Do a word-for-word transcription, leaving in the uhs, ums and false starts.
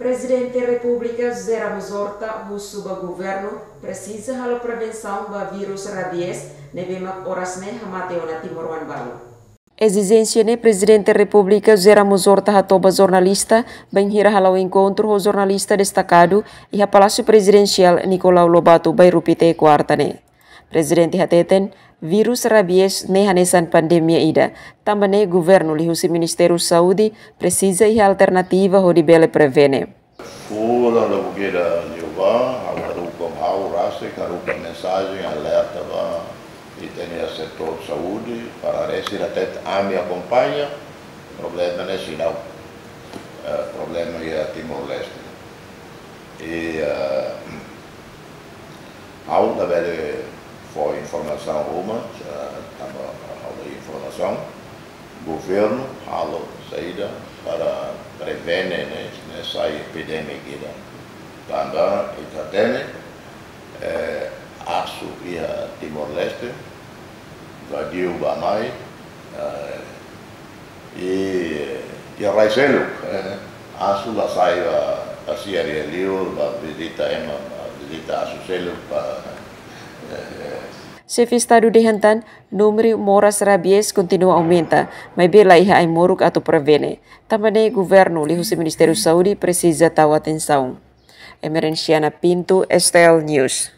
Prezidente Repúblika José Ramos Horta husu ba governu presiza halo prevensaun ba vírus rabies ne'ebé mak oras ne'e hamate ona timoroan balu. Ezijénsia ne'e Prezidente Repúblika José Ramos Horta hato'o ba jornalista bainhira hala'o enkontru ho jornalista destakadu iha Palásiu Prezidensiál Nicolau Lobato, Bairru Pité, kuarta ne'e. Prezidente hateten, vírus rabies ne'e hanesan pandemia ida, tanba ne'e governu liuhusi Ministériu Saúde presiza iha alternativa hodi bele prevene. Fulan loos ida liubá, ha'u haruka, ha'u rasik haruka mensajen alerta ba ita-nia setór saúde, para haree sira hatete ami akompaña, problema ne'e seidauk, eh, problema iha Timor-Leste. I, eh, ha'u labele fó informasaun ruma, eh, tanba ha'u la iha informasaun. Governu halo saida para prevene ne'e, ne'e sai epidemia ida. Tanba ita hatene, eh, asu iha Timor-Leste, vadiu bá-mai, eh, i, i rai seluk, eh, asu la sai ba, ba pasiar iha liur, ba vizita ema, ba vizita asu seluk, ba, eh, eh. Xefe Estadu dehan tan, númeru moras rabies kontinua aumenta, maibé la iha ai-moruk atu prevene. Tanba ne'e governu liuhusi Ministériu Saúde presiza tau atensaun. Emerenciana Pinto, S T L News.